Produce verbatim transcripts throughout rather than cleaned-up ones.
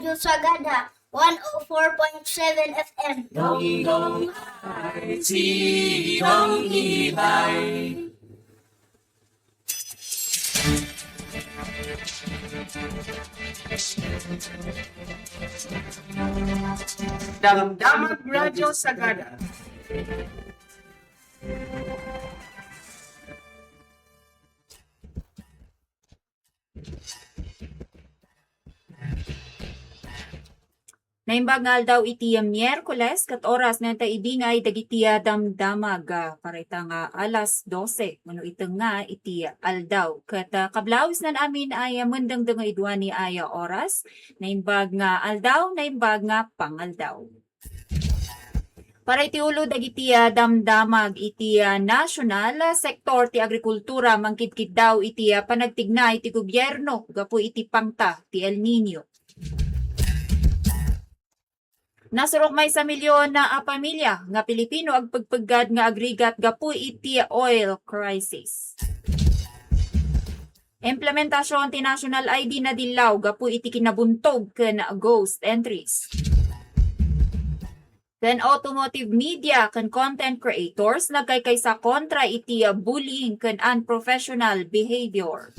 Radyo Sagada, one oh four point seven F M. Dong, dong, ay, si Dong Ibay. Damdamag Radyo Sagada. Naimbag nga aldaw iti Miyerkules, ket oras nga ta idingay dagiti, ah, damdamag, ah, para ita nga alas dose, wenno ita nga iti aldaw. Ket, ah, kablawis nan amin ay, ah, mendengdeng nga iduani ay, ah, oras, naimbag nga aldaw, naimbag nga pangaldaw. Para iti ulo dagiti, ah, damdamag iti, ah, national, ah, sektor ti agrikultura, mangkidkiddaw iti, ah, panagtigna iti gobierno gapu iti pangta ti El Niño. Nasurok maysa milyon a pamilya nga Pilipino agpegpeggad nga agrigat gapu iti oil crisis. Implementasion ti National I D nadillaw gapu iti kinabuntog ken ghost entries. Ken automotive media ken content creators nagkaykaysa kontra iti bullying ken unprofessional behavior.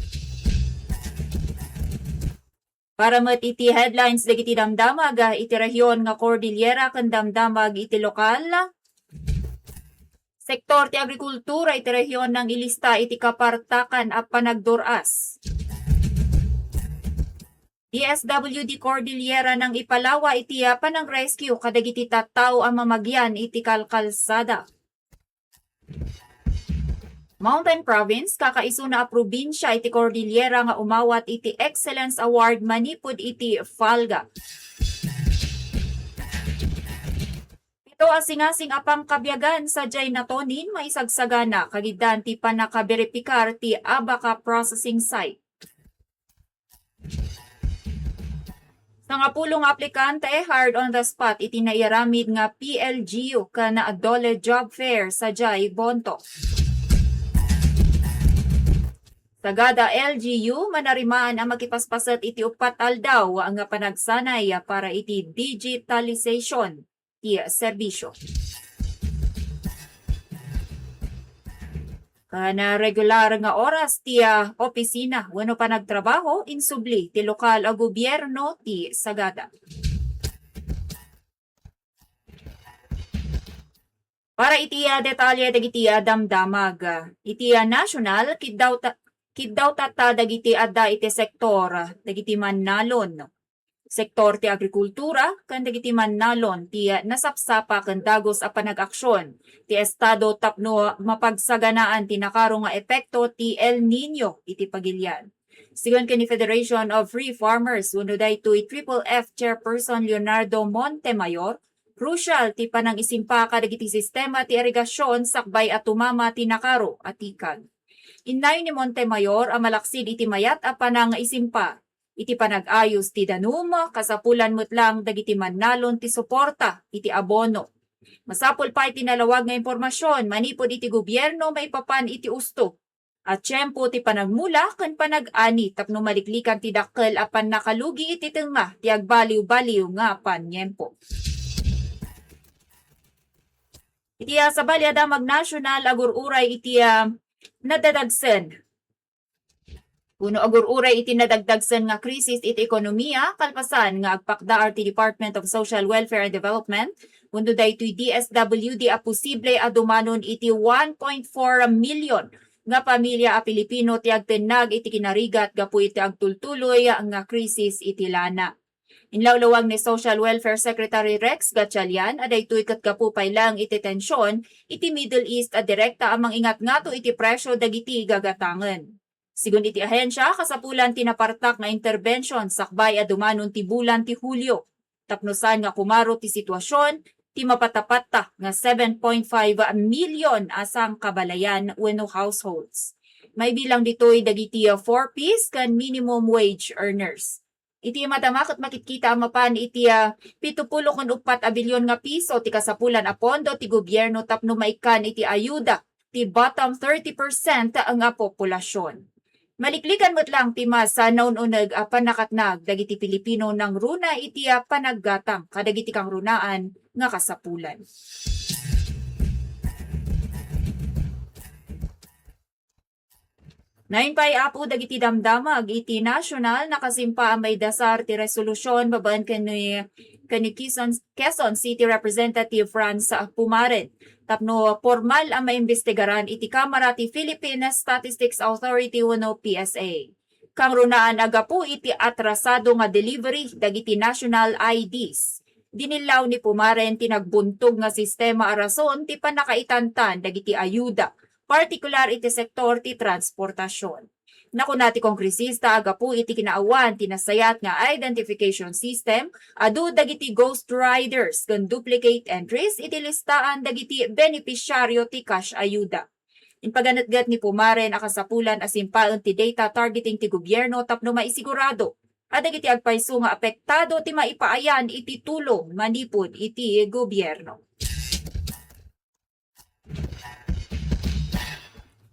Para met iti headlines dagiti damdamag, ah, iti rehiyon nga Cordillera ken damdamag iti lokal sektor ti agrikultura iti rehiyon nangilista iti kapartakan a panagdur-as. D S W D Cordillera nangipalawa iti, ah, panang-rescue kadagiti tattao a mamagian iti kalkalsada. Mountain Province, kakaisuna a probinsia iti Cordillera nga umawat iti Excellence Award manipud iti FALGA. Pito a singasing a pangkabiagan sadiay natonin maisagsagana kagiddan ti pannakaberipikar ti abaca processing site. Sangapulo nga aplikante hired on the spot iti naiaramid nga P L G U ken DOLE Job Fair sadiay Bonto. Sagada L G U, manarimaan a makipaspaset iti uppat aldaw nga panagsanay para iti digitalization ti serbisyo. Ken regular nga oras ti, ah, opisina wenno panagtrabaho insubli ti lokal a gobierno ti Sagada. Para iti, ah, detalye dagiti, ah, damdamag, ah, iti, ah, national, kiddaw ta-, kiddaw tatta dagiti adda iti sektor, ah, dagiti mannalon, sektor ti agrikultura, ken dagiti mannalon ti, ah, nasapsapa ken dagus a panag-aksion ti estado tapno mapagsaganaan ti nakaro nga epekto ti El Niño iti pagilian. Sigun ken ni Federation of Free Farmers wenno daytoy Triple F Chairperson Leonardo Montemayor, crucial ti panangisimpa kadagiti sistema ti irigasion sakbay a tumama ti nakaro a tikang. Innayon ni Montemayor a malaksid iti mayat a panangisimpa iti panag-ayos ti danum, kasapulan met lang dagiti mannalon ti suporta iti abono. Masapul pay ti nalawag nga impormasion manipud iti gobierno maipapan iti usto a tiempo ti panagmula ken panag-ani tapno maliklikan ti dakkel a pannakalugi iti tengnga ti agbaliwbaliw nga paniempo. Iti, ah, sabali a damag nasional, agur-uray iti, ah, nadadagsen wenno agur-uray iti nadagdagsen nga krisis iti ekonomiya, kalpasan nga agpakdaar ti Department of Social Welfare and Development wenno daytoy D S W D a posible a dumanon iti one point four million nga pamilya a Pilipino ti agtennag iti kinarigat gapu iti agtultuloy nga krisis iti lana. Inlawlawag ni Social Welfare Secretary Rex Gatchalian a daytoy ket gapu pay laeng iti tension iti Middle East a direkta a mangingatngato iti presyo dagiti gagatangen. Sigun iti ahensia, kasapulan ti napartak nga interbension sakbay a dumanon ti bulan ti Hulio tapno saan nga kumaro ti situasion ti mapatapatta nga seven point five million a sangkabalayan wenno households. Maibilang ditoy dagiti, ah, four Ps ken minimum wage earners. Iti madama ket makitkita a mapan iti, ah, pitupulo ken uppat a bilyon nga piso ti kasapulan a pondo ti gobierno tapno maikkan iti ayuda ti bottom thirty percent nga populasion. Maliklikan met lang ti mas, ah, naun-uneg a pannakatnag dagiti Pilipino nangruna iti, ah, panaggatang kadagiti kangrunaan nga kasapulan. Naim pay, Apo, dagiti damdamag iti national, nakasimpa a maidasar ti resolusyon babaen ken ni, ken ni Quezon, Quezon City Representative Franz Pumaren tapno pormal a maimbestigaran iti Kamara ti Philippine Statistics Authority wenno P S A. Kangrunaan a gapu iti atrasado nga delivery dagiti national I Ds. Dinillaw ni Pumaren ti nagbuntog nga sistema a rason ti pannakaitantan dagiti ayuda, partikular iti sektor ti transportasyon. Nakuna ti kongresista a gapu iti kinaawan ti nasayat nga identification system, adu dagiti ghost riders ken duplicate entries iti listaan dagiti benepisyaryo ti cash ayuda. Impaganetget ni Pumaren a kasapulan a simpaen ti data targeting ti gobierno tapno maisigurado a dagiti agpayso nga apektado ti maipaayan iti tulong manipud iti gobierno.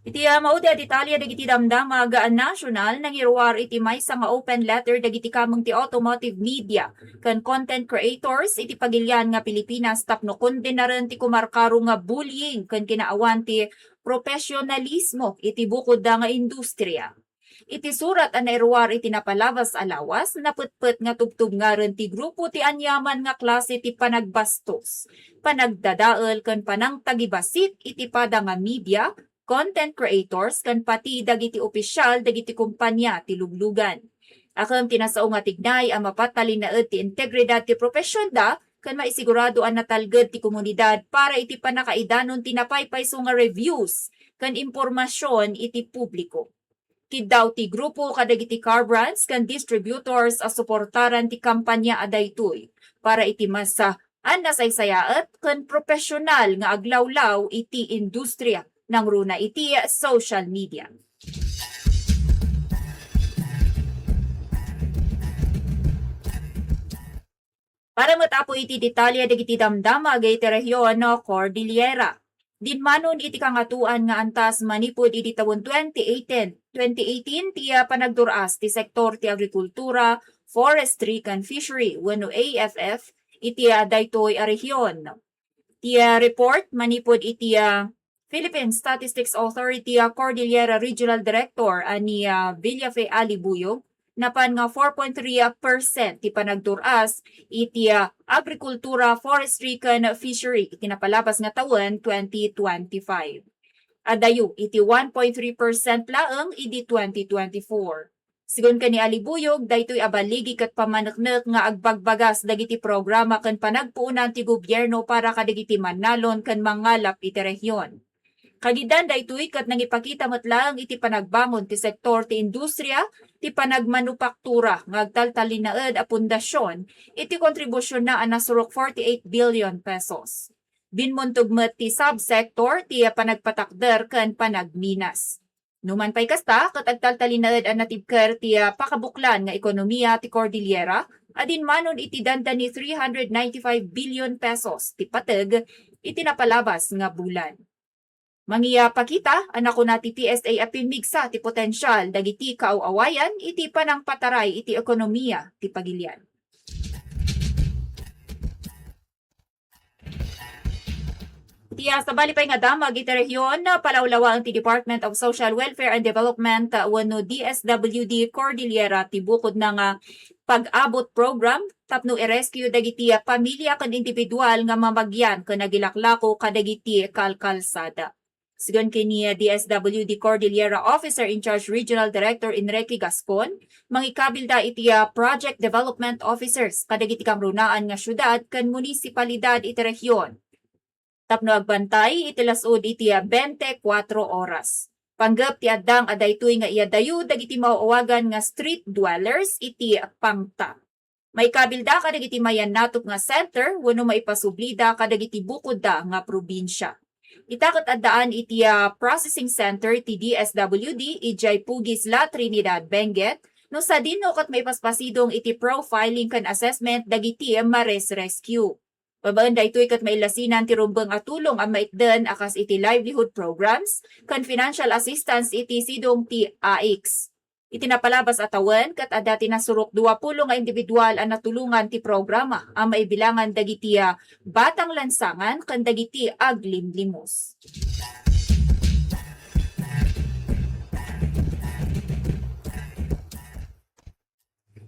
Iti, ah, maudi a detalye dagiti damdamag a national, nangiruar iti maysa nga open letter dagiti kameng ti automotive media ken content creators iti pagilian nga Pilipinas tapno kondenaren ti kumarkaro nga bullying ken kinaawan ti profesionalismo iti bukodda nga industriya. Iti surat a nairuar iti napalabas a lawas, napetpet nga tubtubngaren ti grupo ti aniaman nga klase ti panagbastos, panagdadael ken panangtagibasit iti pada nga media, content creators, ken pati dagiti opisial dagiti kompania ti luglugan. Akem ti nasao nga tignay a mapatalinaed ti integridad ti profesionda ken maisigurado a natalged ti komunidad para iti pannakaidanon ti napaypayso nga reviews ken impormasion iti publiko. Kiddaw ti grupo kadagiti car brands ken distributors a suportaran ti kampanya a daytoy para iti mas, ah, a nasaysayaat ken profesional nga aglawlaw iti industriya nangruna iti social media. Para met, Apo, iti detalye dagiti damdamag iti rehion Cordillera. Dinmanon iti kangatoan nga antas manipud idi tawen twenty eighteen, twenty eighteen ti, ah, panagdur-as ti sektor ti agrikultura, forestry, ken fishery wenno A F F iti, ah, daytoy a rehion. Ti, ah, report manipud iti, ah, Philippine Statistics Authority, ah, Cordillera Regional Director a ni, ah, Villafe Alibuyog, napan nga four point three percent ti panagdur-as iti, ah, agrikultura, forestry, ken fishery iti napalabas nga tawen twenty twenty-five. Adayo iti one point three percent laeng idi twenty twenty-four. Sigun ken ni Alibuyog, daytoy a baligi ket pammaneknek nga agbagbagas dagiti programa ken panagpuonan ti gobierno para kadagiti mannalon ken mangalap iti rehion. Kagiddan daytoy ket nangipakita met laeng iti panagbangon ti sektor ti industriya ti panagmanupaktura nga agtaltalinaed a pundasion iti kontribusionna a nasurok forty-eight billion pesos. Binmuntog met ti subsector ti panagpatakder ken panagminas. Numan pay kasta, ket agtaltalinaed a natibker ti, ah, pakabuklan nga ekonomiya ti Cordillera a dinmanon iti dandani three hundred ninety-five billion pesos ti pateg iti napalabas nga bulan. Mangiyapakita a nakuna ti P S A a pimmigsa ti potensial dagiti kaaw-awayan iti panangpataray iti ekonomiya ti pagilian. Iti, ah, sabali pay nga damag iti rehion, palawlawaen ti Department of Social Welfare and Development, ah, wenno D S W D Cordillera ti bukodna nga pag-abot program tapno i-rescue dagiti, ah, pamilia ken individual nga mamagian ken nagilaklako kadagiti kalkalsada. Sigun ken ni D S W D Cordillera Officer in Charge Regional Director Enrique Gascon, mangikabilda iti, ah, project development officers kadagiti kangrunaan nga siudad ken munisipalidad iti rehion tapno agbantay iti las-ud iti, ah, twenty-four oras. Panggep ti addang a daytoy nga iyadayo dagiti maawagan nga street dwellers iti pangta. Maikabilda kadagiti mayannatop nga center wenno maipasublida kadagiti bukodda nga probinsia. Ita ket addaan iti, ah, processing center ti D S W D idiay Pugis, La Trinidad, Benguet, no sadino ket maipaspasidong iti profiling ken assessment dagiti mares-rescue. Babaen daytoy ket mailasinan ti rumbeng a tulong a maikden a kas iti livelihood programs ken financial assistance iti sidong ti A I C S. Iti napalabas a tawen, ket adda ti nasurok duapulo nga individual a natulongan ti programa a maibilangan dagiti, ah, batang lansangan ken dagiti aglimlimos.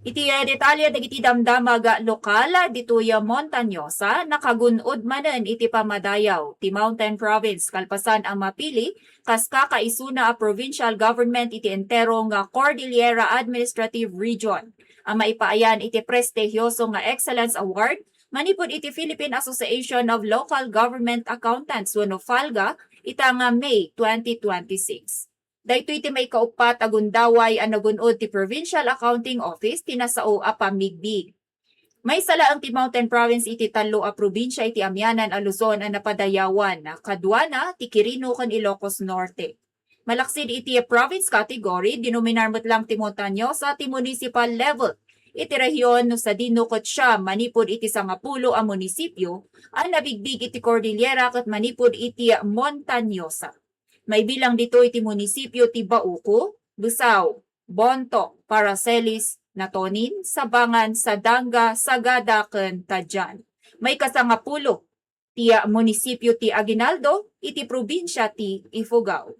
Iti, ah, detalye dagiti damdamag lokal ditoy, ah, Montañosa, nakagun-od manen iti pamadayaw ti Mountain Province kalpasan a mapili kas kakaisuna a provincial government iti entero nga Cordillera Administrative Region a maipaayan iti prestihioso nga Excellence Award manipud iti Philippine Association of Local Government Accountants wenno PALGA ita nga May twenty twenty-six. Daytoy ti maikauppat a gundaway a nagun-od ti Provincial Accounting Office ti nasao a pammigbig. Maysa laeng ti Mountain Province iti tallo a probinsia iti amianan a Luzon a napadayawan, kaduana ti Quirino ken Ilocos Norte. Malaksid iti province category, dinominar met lang ti Montañosa ti municipal level iti rehiyon no sadino ket siam manipud iti sangapulo a munisipio a nabigbig iti Cordillera ket manipud iti Montañosa. Maibilang ditoy ti munisipio ti Bauco, Besao, Bontoc, Paracelis, Natonin, Sabangan, Sadanga, Sagada, ken Tadian. Maikasangapulo ti munisipio ti Aguinaldo iti probinsia ti Ifugao.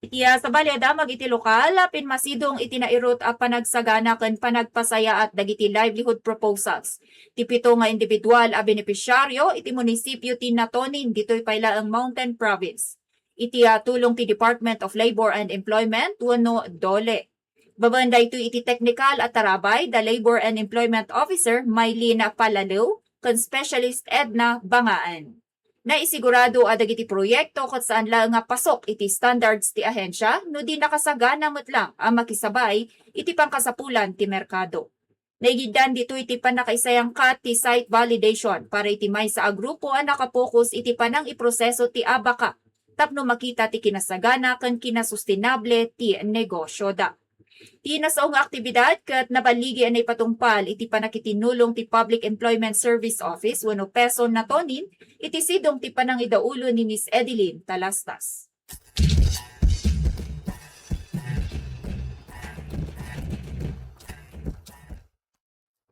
Iti, ah, sabali a damag iti lokal, ah, pinmasidong iti nairut a panagsagana ken panagpasayaat dagiti livelihood proposals ti pito nga individual a benepisyaryo iti munisipio ti Natonin ditoy pay laeng Mountain Province. Iti, ah, tulong ti Department of Labor and Employment wenno DOLE. Babaen daytoy iti teknikal a tarabay da Labor and Employment Officer Mylene Palalew ken Specialist Edna Bangaan. Naisigurado a dagiti proyekto ket saan laeng nga pasok iti standards ti ahensia no di nakasagana met lang a makisabay iti pangkasapulan ti merkado. Naigiddan ditoy ti pannakaisayangkat ti site validation para iti maysa a grupo a nakapokus iti panangiproseso ti ABACA tapno makita ti kinasagana ken kinasustenable ti negosyoda. Ti nasao nga aktibidad ket naballigi a naipatungpal iti pannakitinulong ti Public Employment Service Office wenno PESO Natonin iti sidong ti panangidaulo ni Miss Edeline Talastas.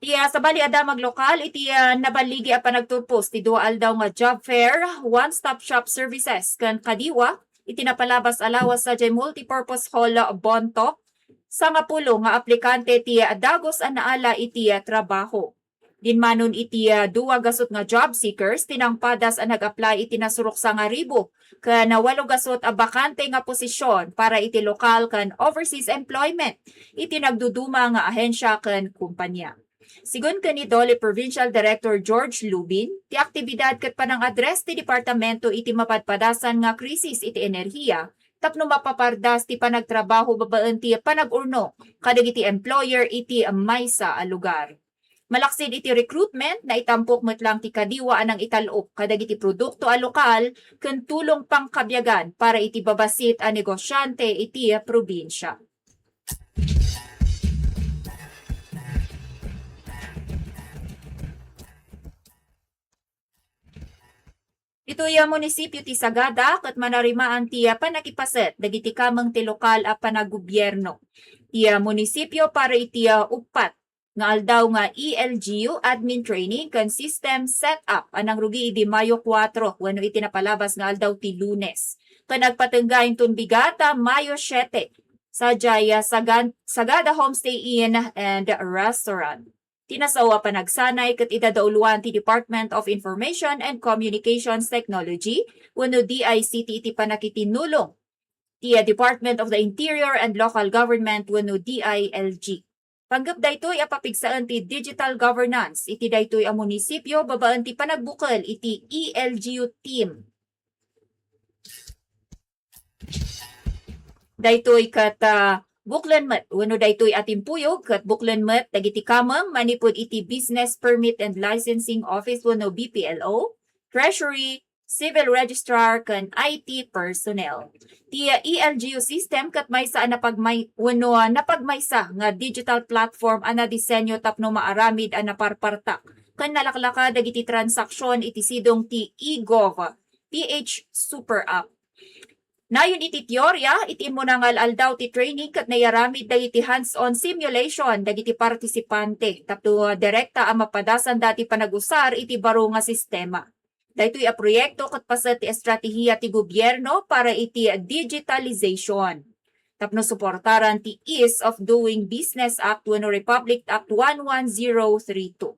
Ti, ah, sabali a damag lokal iti, ah, naballigi a panagturpos ti dua aldaw nga job fair, one-stop shop services ken kadiwa iti napalabas a lawas sadiay multipurpose hall Bontoc, sangapulo nga aplikante ti, ah, dagus a naala iti, ah, trabaho. Dinmanon iti, ah, dua gasut nga job seekers ti nangpadas a nag-apply iti nasurok sangaribu ken walo gasut a bakante nga posisyon para iti lokal ken overseas employment iti nagduduma nga ahensia ken kumpanya. Sigun ken ni DOLE Provincial Director George Lubin, ti aktibidad ket panang-address ti departamento iti mapadpadasan nga krisis iti enerhiya tapno mapapardas ti panagtrabaho babaen ti panag-urno kadagiti employer iti maysa a lugar. Malaksid iti recruitment, naitampok met lang ti kadiwa a nangital-ok kadagiti produkto a lokal ken tulong pangkabiagan para iti babassit a negosyante iti probinsia. Ditoy a munisipio ti Sagada ket manarimaan ti, ah, pannakipaset dagiti kameng ti lokal a panaggobierno. Ti, ah, munisipio para iti, ah, uppat nga aldaw nga E L G U admin training ken system setup a nangrugi idi Mayo kuatro wenno iti napalabas nga aldaw ti Lunes. Ken agpatengga inton bigat a Mayo siete sadiay, ah, Sagan-, Sagada Homestay Inn and Restaurant. Ti nasao a panagsanay ket idadauluan ti Department of Information and Communications Technology wenno D I C T iti pannakitinulong ti, ah, Department of the Interior and Local Government wenno D I L G. Panggep daytoy a papigsaen ti digital governance iti daytoy a munisipio babaen ti panagbukel iti E L G U team. Daytoy ket, ah, buklen met wenno daytoy a timpuyog ket buklen met dagiti kameng manipud iti Business Permit and Licensing Office wenno B P L O, Treasury, Civil Registrar ken I T personnel. Ti E L G U system ket maysa a napagmay-, wenno, ah, napagmaysa nga digital platform a nadisenyo tapno maaramid a naparpartak ken nalaklaka dagiti transaksyon iti sidong ti e-gov P H Super App. Nayon iti teoria, iti immuna nga al-aldaw ti training ket naiaramid dagiti hands-on simulation dagiti partisipante tapno direkta a mapadasanda ti panagusar iti baro nga sistema. Daytoy a proyekto ket paset ti estratehiya ti gobierno para iti digitalization tapno suportaran ti Ease of Doing Business Act wenno Republic Act one one zero three two.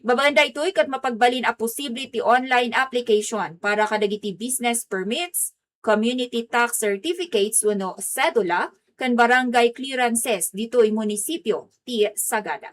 Babaen daytoy ket mapagbalin a posible ti online application para kadagiti business permits, community tax certificates wenno sedula, ken barangay clearances ditoy munisipyo ti Sagada.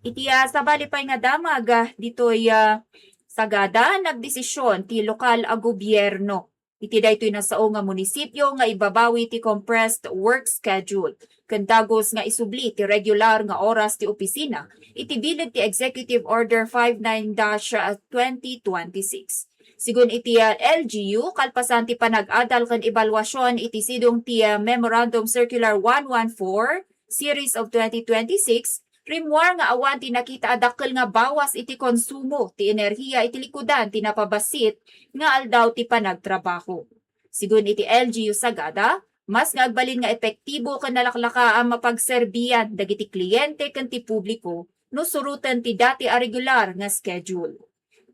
Iti, ah, sabali pay nga damag, ah, ditoy, ah, Sagada, nagdesisyon ti lokal a gobierno iti daytoy nasao nga munisipyo nga ibabawi ti compressed work schedule ken dagus nga isubli ti regular nga oras ti opisina iti bileg ti Executive Order five nine dash twenty twenty-six. Sigun iti, ah, L G U, kalpasan ti panag-adal ken ebaluasion iti sidong ti, ah, Memorandum Circular one one four, Series of twenty twenty-six, rimmuar nga awan ti nakita a dakkel nga bawas iti konsumo ti enerhiya iti likudan ti napabassit nga aldaw ti panagtrabaho. Sigun iti L G U Sagada, mas nga agbalin nga epektibo ken nalaklaka a mapagserbian dagiti kliyente ken ti publiko no suroten ti dati a regular nga schedule.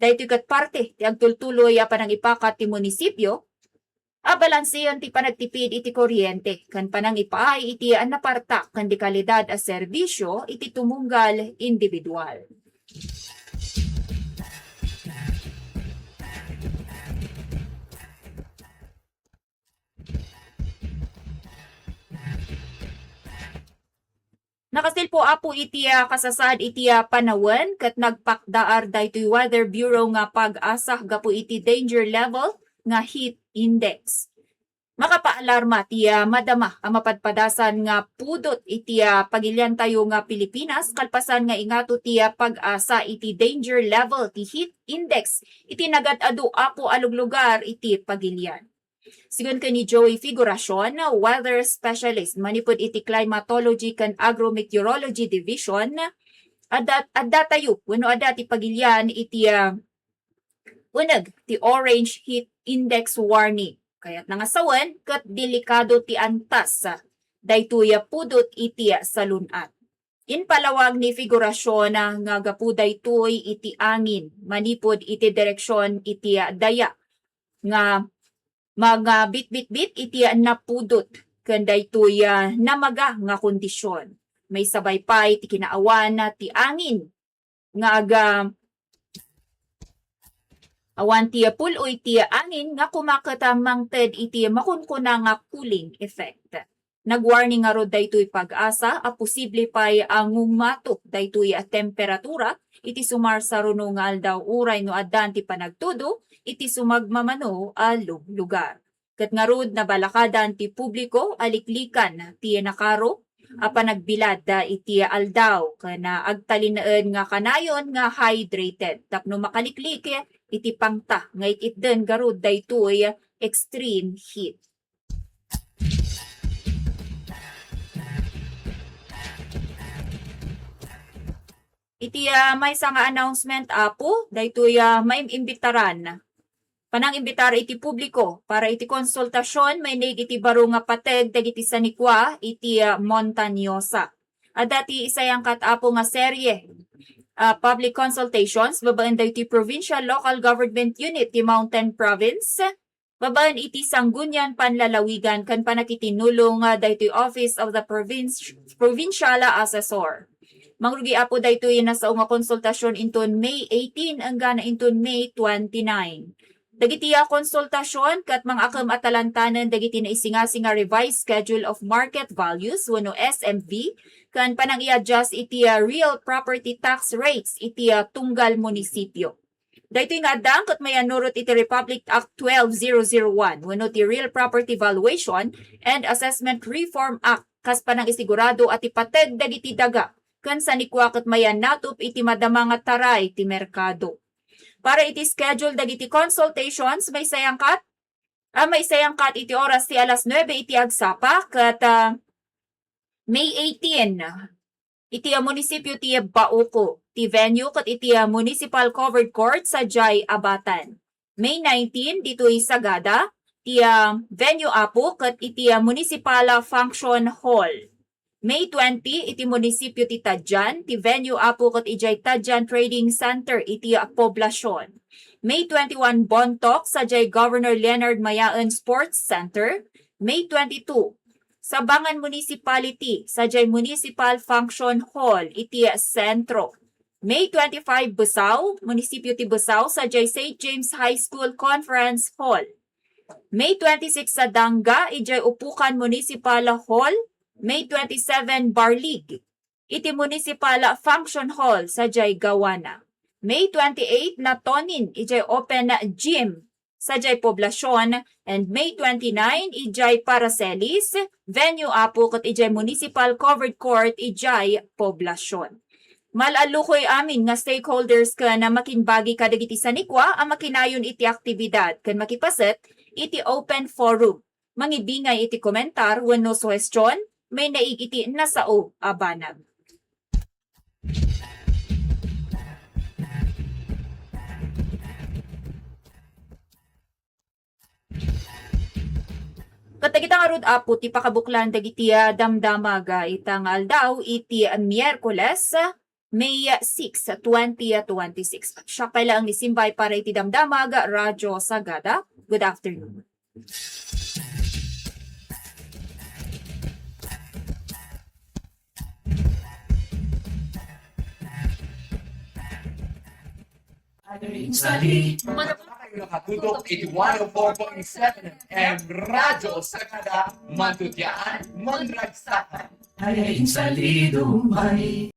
Daytoy ket parte ti agtultuloy a panangipakat ti munisipio a balansean ti panagtipid iti kuryente ken panangipaay iti napartak ken di kalidad a serbisyo iti tumunggal individual. Nakasilpo, Apo, iti, ah, kasasaad iti, ah, panawen ket nagpakdaar daytoy Weather Bureau nga PAGASA gapu iti danger level nga heat index. Makapaalarma ti, ah, madama a mapadpadasan nga pudot iti, ah, pagiliantayo nga Pilipinas kalpasan nga ingato ti, ah, PAGASA iti danger level ti heat index iti nagad-adu, Apo, a luglugar iti pagilian. Sigun ken ni Joey Figuracion, weather specialist manipud iti Climatology ken Agrometeorology Division, adda, addatayo wenno adda ti pagilian iti, ah, uneg ti orange heat index warning. Kayatna nga sawen ket delikado ti antas daytoy a pudot iti salun-at. Impalawag ni Figuracion nga gapu daytoy iti angin manipud iti direksion iti daya nga mangabitbitbit iti napudot ken daytoy, ah, namaga nga kondision. Maisabay pay ti kinaawan ti angin nga aga-, awan ti pul-oy ti angin nga kumaket a mangted iti makunkuna nga cooling effect. Nag-warning ngarud daytoy PAGASA a posible pay a ngumato daytoy a temperatura iti sumarsaruno nga aldaw uray no addan ti panagtudo iti sumagmamano a lu-, lugar. Ket ngarud, nabalakadan ti publiko a liklikan ti nakaro a panagbilad iti aldaw ken agtalinaed nga kanayon nga hydrated tapno makaliklik iti pangta nga it-itden ngarud daytoy extreme heat. Iti, ah, maysa nga announcement, Apo, daytoy, ah, maim-imbitaran. Panangimbitar iti publiko para iti konsultasion mainig iti baro nga pateg dagiti sanikua iti, ah, Montañosa. Adda ti isayangkat, Apo, nga serye, ah, public consultations babaen daytoy Provincial Local Government Unit ti Mountain Province, babaen iti Sanggunian Panlalawigan ken panakitinulong, ah, daytoy Office of the Province-, Provincial Assessor. Mangrugi, Apo, daytoy nasao nga konsultasion inton May eighteen enggana inton May twenty-nine. Dagiti, ah, konsultasion ket mangaakem a talantanen dagiti naisingasing nga Revised Schedule of Market Values wenno S M V ken panang-i-adjust iti, ah, real property tax rates iti, ah, tunggal munisipyo. Daytoy nga addaan ket mayanurot iti Republic Act twelve zero zero one wenno ti Real Property Valuation and Assessment Reform Act kas panangisigurado a ti pateg dagiti daga ken sanikua ket mayannatup iti madama nga taray ti merkado. Para iti schedule dagiti consultations, maisayangkat, ah, maisayangkat iti oras ti alas nuebe iti agsapa ket, ah, May eighteen, iti, ah, munisipyo ti Bauco, Ti venue ket iti, ah, municipal covered court sadiay Abatan. May nineteen, ditoy Sagada, ti, ah, venue apo ket iti, ah, municipal, ah, function hall. May twenty, iti munisipyo ti Tadian, ti venue apo ket idiay Tadian Trading Center iti, ah, Poblacion. May twenty-one, Bontoc, sadiay Governor Leonard Mayaen Sports Center. May twenty-two, Sabangan Municipality, sadiay Municipal Function Hall iti sentro. May twenty-five, Besao, munisipyo ti Besao, sadiay Saint James High School Conference Hall. May twenty-six, Sadanga, idiay Upukan Municipal Hall. May twenty-seven, Barlig, iti Municipal Function Hall, sadiay Gawana. May twenty-eight, Natonin, idiay Open Gym, sadiay Poblacion, and May twenty-nine, idiay Paracelis, venue apo ket idiay Municipal Covered Court, idiay Poblacion. Mal-allukoy amin nga stakeholders ken makinbagi kadagiti sanikua a makinayon iti aktibidad ken makipaset iti open forum. Mangibingay iti komentar wenno suhestion, may naig iti nasao a banag. Ket dagita ngarud, Apo, ti pakabuklan dagiti, ah, damdamag, ah, ita nga aldaw iti Miyerkules, May six, twenty twenty-six. Siak pay laeng ni Simbay para iti Damdamag, Radyo Sagada. Good afternoon. Kayo nakatutok iti one oh four point seven F M Radyo Sagada, Mantutiaan, Manragsakan. Ay, insalido, may